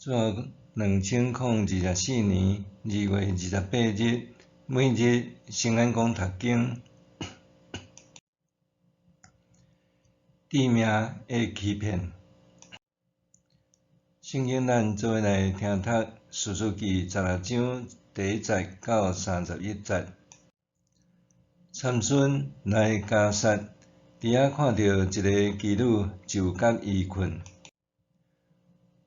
主後2024年2月28日，每日聖安講讀經，致命的欺騙。聖經咱做伙來聽讀《士師記》16章第1節到31節。參孫來迦薩，佇遐看著一个妓女就佮伊睏。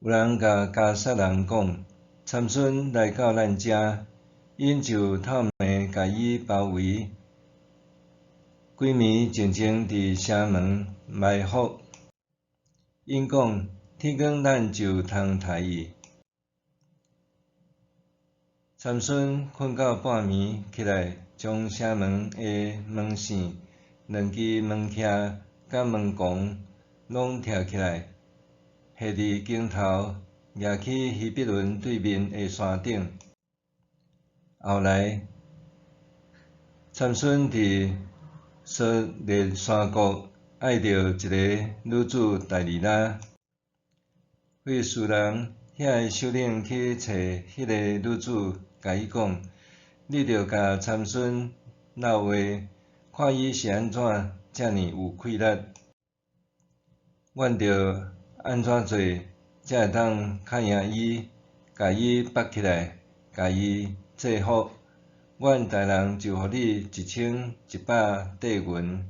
有人共迦薩人講，參孫來到咱遮，𪜶就透暝共伊包圍，規暝靜靜佇城門埋伏。𪜶講，天光咱就通刣伊。參孫睏到半暝起來，將城門的門扇、兩支門徛佮門摃攏拆起來，繫佇肩頭，攑去希伯崙對面的山頂。後來，參孫佇掃列山谷愛著一个女子大利拉。非利士人遐的首領去揣彼个女子，共伊講：你著共參孫摎話，看伊是按怎遮爾有氣力，阮著按怎做才會當較贏伊，共伊縛起來，共伊制服。阮大人就予你1100塊銀。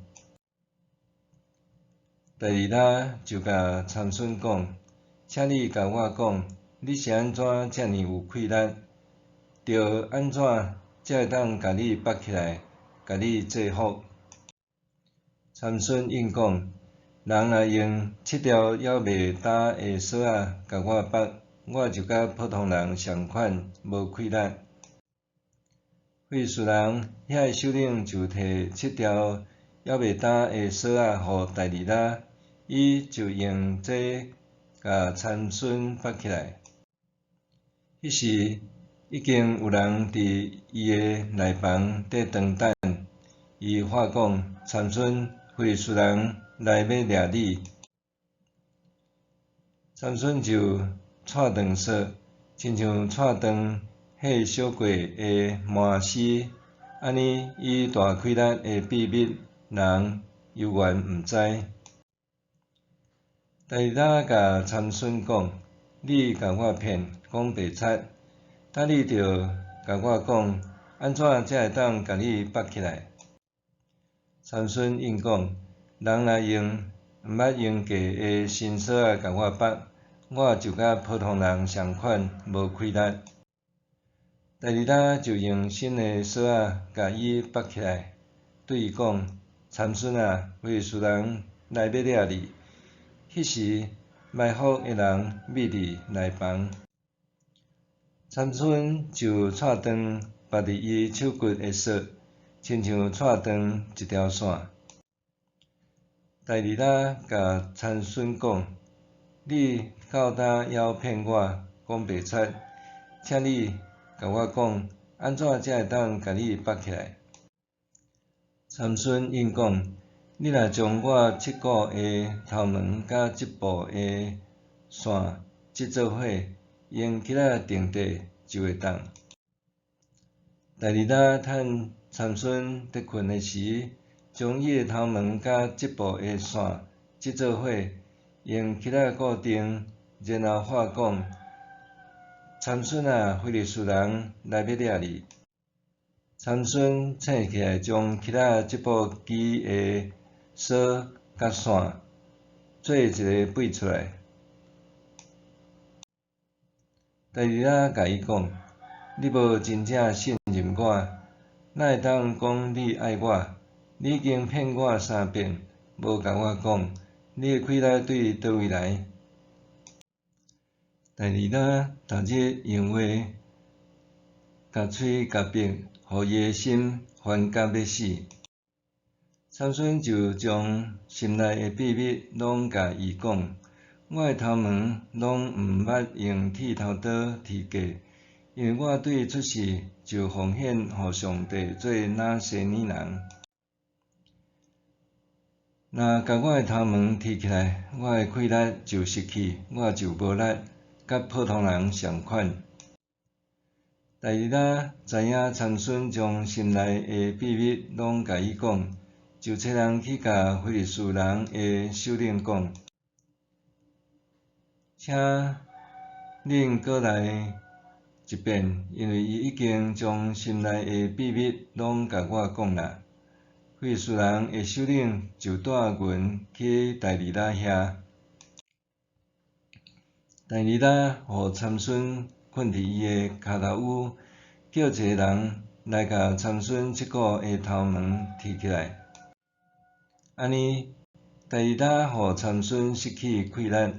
大利拉就共參孫講：請你共我講，你是按怎遮爾有氣力，著按怎才會當共你縛起來，共你制服？參孫應講：人若用七條猶未焦的索仔共我縛，我就佮普通人仝款，無氣力。非利士人遐的首領就提七條猶未焦的索仔予大利拉，伊就用這共參孫縛起來。彼時已經有人佇伊的內房佇當等。伊喊講：參孫，非利士人來欲掠你。參孫就掣斷索，親像掣斷彼小過的麻絲，按呢伊大氣力的秘密，人猶原毋知。大利拉共參孫講：你共我騙，講白賊，等你著共我講，按怎才會當共你縛起來？參孫應講：人若用毋捌用過的新索仔共我縛，我就佮普通人仝款，無氣力。大利拉就用新的索仔共伊縛起來，對伊講：參孫啊，非利士人來欲掠你。彼時埋伏的人覕佇內房，參孫就掣斷縛佇伊手骨的索，親像掣斷一條線。大利拉共參孫講：你到今猶騙我，講白賊，請你共我講，按怎才會當共你縛起來？參孫應講：你若將我七股的頭毛佮織布的線織做伙，用橇仔釘地就會當。大利拉趁參孫佇睏的時，將伊的頭毛佮織布的線織做伙，用橇仔固定，然後喊講：參孫啊，非利士人來欲掠你。參孫醒起來，將橇仔織布機的索佮線做一个八出來。大利拉共伊講：你無真正信任我，哪會當講你愛我？你已經騙我三遍，無共我講，你的氣力對佗位來？大利拉逐日用話共催共逼，予伊的心煩甲欲死。參孫就將心內的秘密攏共伊講：我的頭毛攏毋捌用剃頭刀剃過，因為我對出世就奉獻予上帝做拿細耳人。若共我的頭毛剃起來，我的氣力就失去，我就無力，佮普通人仝款。大利拉知影参孙将心内的秘密攏共伊讲，就差人去共非利士人的首领讲：请恁阁来一遍，因为伊已经将心内的秘密攏共我讲啦。非利士人的首领就带银去大利拉遐。大利拉予参孙睏伫伊的跤头趺，叫一个人来共参孙这久的头毛剃起来。按呢，大利拉予参孙失去气力。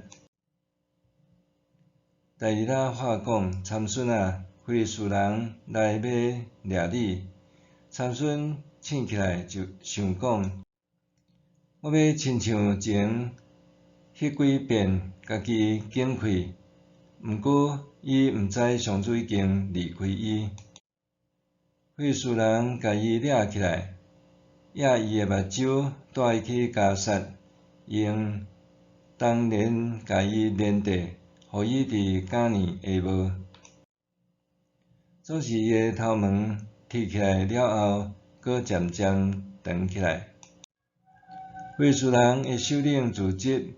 大利拉话讲：参孙啊，非利士人来欲掠你。参孙醒起来就想讲：我欲亲像前彼几遍家己拣开，毋过伊毋知上主已经离开伊。非利士人共伊掠起来，掖伊的目睭，带伊去迦萨，用铜链共伊连著，予伊伫迦尼下无。总是伊的头毛剃起来了后，阁渐渐长起来。非利士人的首领自执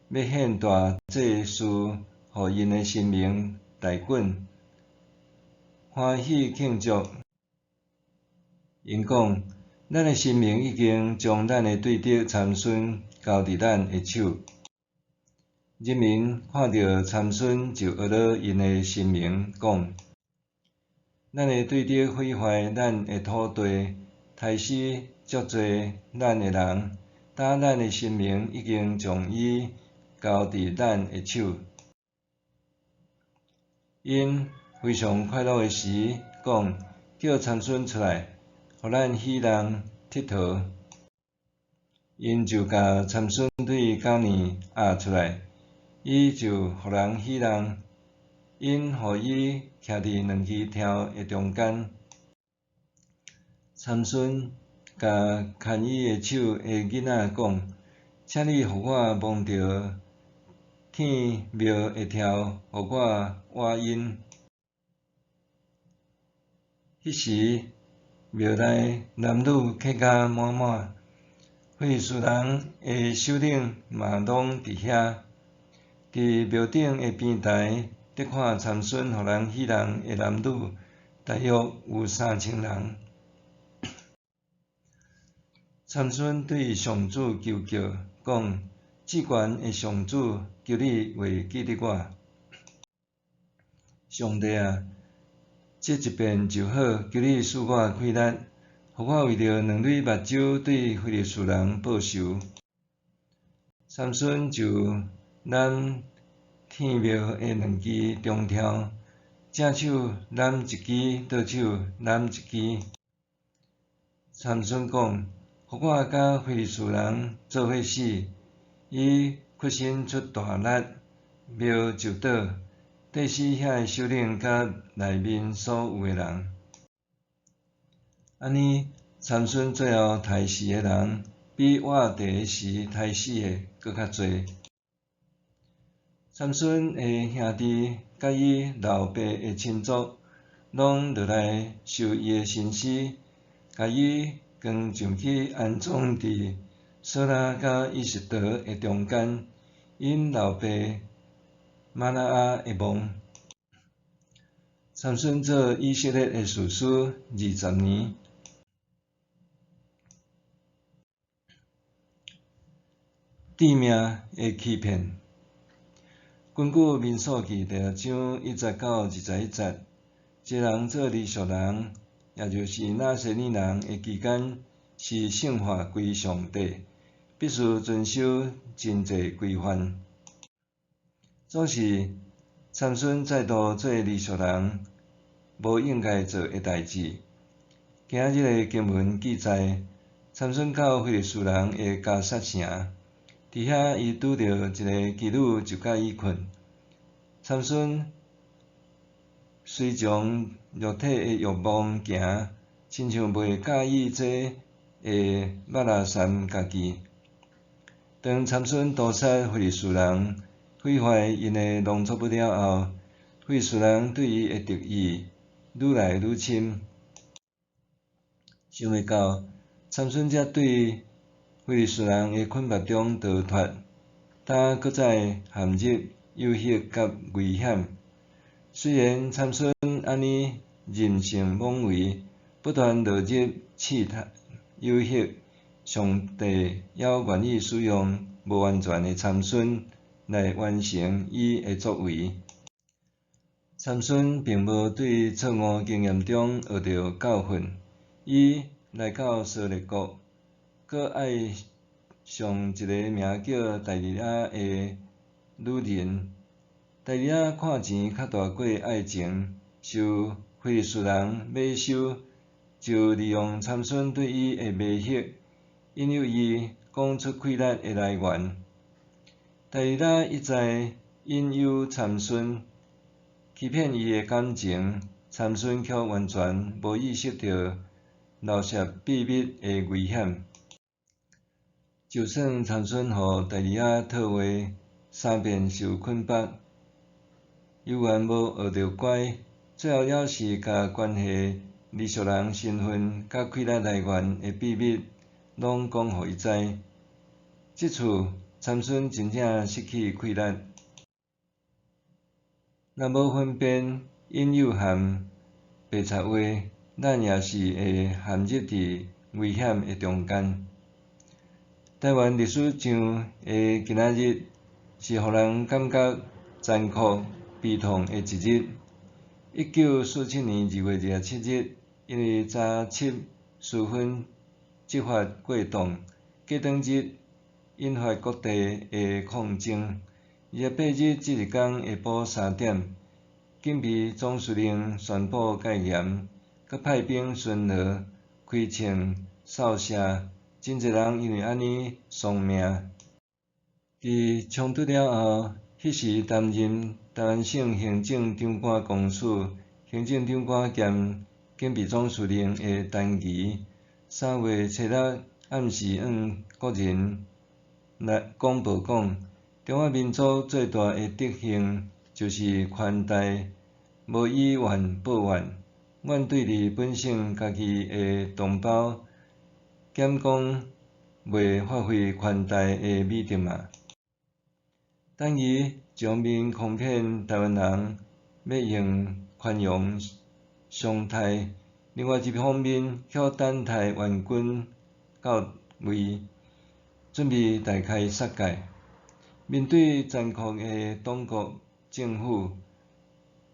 欲献大祭司予𪜶的神明大袞，欢喜庆祝。𪜶讲：咱的神明已经将咱的对敌参孙交伫咱的手。人民看著参孙，就学讹𪜶的神明，讲：咱的对敌毁坏咱的土地，刣死足济咱的人，今咱的神明已经将伊交伫咱的手。𪜶非常快乐的时，讲：叫参孙出来，予咱戏弄𨑨迌。𪜶就共参孙对迦尼押出来，伊就予人戏弄，𪜶予伊徛伫两支柱的中间。参孙共牵伊的手的囡仔讲：请你予我摸著天庙的柱，予我倚𪜶。彼时庙内男女客甲满满，非利士人的首领嘛拢伫遐。伫庙顶的边台，伫看参孙予人戏弄的男女，大约有3000人。参孙对上主求告，讲：至悬的上主，求你袂记得我。上帝啊，这一遍就好，求你赐我气力，予我为著两蕊目睭对非利士人报仇。参孙就揽天庙的两支中柱，正手揽一支，倒手揽一支。参孙讲：予我佮非利士人做伙死。伊屈身出大力，庙就倒，硩死遐的首领佮内面所有的人。按呢，参孙最后刣死的人，比活著时刣死的阁较济。参孙的兄弟佮伊老爸的亲族，拢落来收伊的身尸，共伊扛上去安葬伫琐拉佮以实得的中间，𪜶老爸玛挪亚的墓。参孙做以色列的士师20年。致命的欺骗。根据民数记第六章1节到21节，这人做尼色人，也就是拿细耳人的期间，是圣化归上帝，必须遵守真济规范。总是参孙再度做尼色人无应该做的代志。今日的经文记载，参孙到非利士人的迦萨城，伫遐伊拄著一个妓女就佮伊睏。参孙随从肉体的欲望行，亲像袂佮意这会肉垃三家己。当参孙屠杀非利士人，毀壞𪜶的農作物了後，非利士人對伊的敵意愈來愈深。想袂到，參孫才對非利士人的捆縛中逃脫，今閣再陷入誘惑佮危險。雖然參孫按呢任性妄為，不斷落入試探誘惑，上帝猶願意使用無完全的參孫來完成伊的作為。參孫並無對錯誤經驗中學著教訓，伊來到掃列國，閣愛上一個名叫大利拉的女人。大利拉看錢較大過愛情，受非利士人買收，就利用參孫對伊的迷惑，引誘伊講出氣力的來源。大利拉一再引誘參孫，欺騙伊的感情，參孫卻完全無意識著漏洩秘密的危險。就算參孫予大利拉套話，三遍受捆縛，猶原無學著乖，最後猶是共關係異族人身份佮氣力來源的秘密攏講予伊知。這次參孫真正失去氣力。若無分辨引誘和白賊話，咱也是會陷入佇危險的中間。台灣歷史上的今仔日，是予人感覺殘酷、悲痛的一日。1947年2月27日，因為查緝私分執法過當，過當日引發各地的抗爭。28日這一工下晡3點，警備總司令宣布戒嚴，閣派兵巡邏，開槍掃射，真濟人因為按呢喪命。佇衝突了後，彼時擔任台灣省行政長官公署行政長官兼警備總司令的陳儀，3月初6暗時向國人來廣播講，中華民族最大的德行就是寬大，無以怨報怨。阮對佇本省家己的同胞，敢講袂發揮寬大的美德嗎？陳儀一方面誆騙台灣人欲用寬容相待，另外一方面卻等待援軍到位，準備大開殺戒。面對殘酷的黨國政府，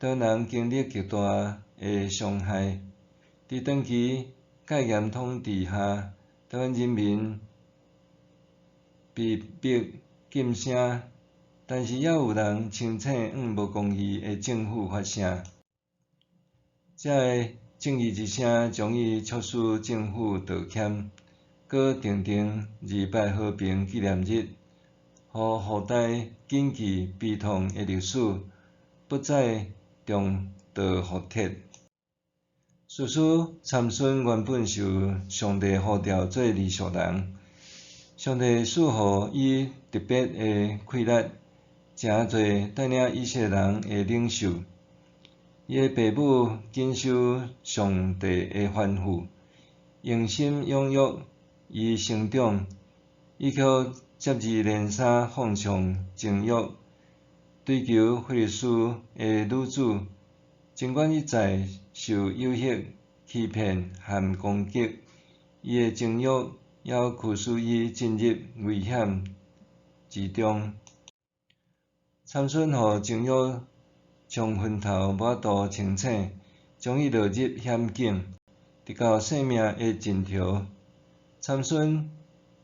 台灣人經歷極大的傷害。佇長期戒嚴統治下，台灣人民被迫禁聲，但是猶有人清醒向無公義的政府發聲。這个正義之聲終於促使政府道歉，閣訂定二八和平紀念日，予後代謹記悲痛的歷史，不再重蹈覆轍。事實，參孫原本受上帝呼召做異族人，上帝賜予伊特別的氣力，成做帶領以色列人的領袖。伊的爸母謹守上帝的吩咐，用心養育伊成長，伊卻接二連三放縱情欲，追求非利士的女子，儘管一再受誘惑、欺騙和攻擊，伊的情欲猶驅使伊進入危險之中。參孫予情欲衝昏頭，無法度清醒，將伊落入險境，直到性命的盡頭。參孫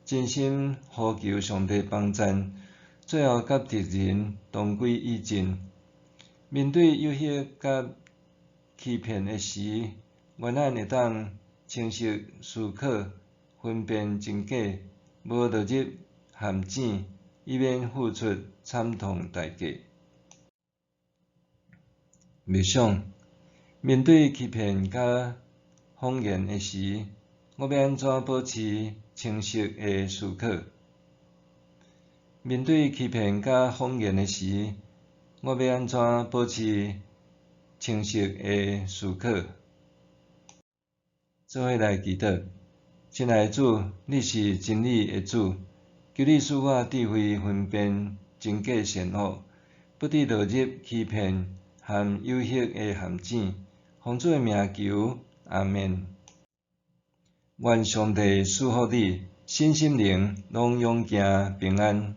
真心呼求上帝幫贊，最後佮敵人同歸於盡。面對誘惑佮欺騙的時，願咱會當清晰思考，分辨真假，無落入陷阱，以免付出慘痛代價。默想，面對欺騙佮謊言的時，我欲按怎保持清晰的思考？面對欺騙佮謊言的時，我欲按怎保持清晰的思考？做伙來祈禱。親愛的主，你是真理的主，求你賜我智慧分辨真假善惡，不致落入欺騙和誘惑的陷阱。奉主的名求，阿們。願上帝賜福你，身心靈攏勇健平安。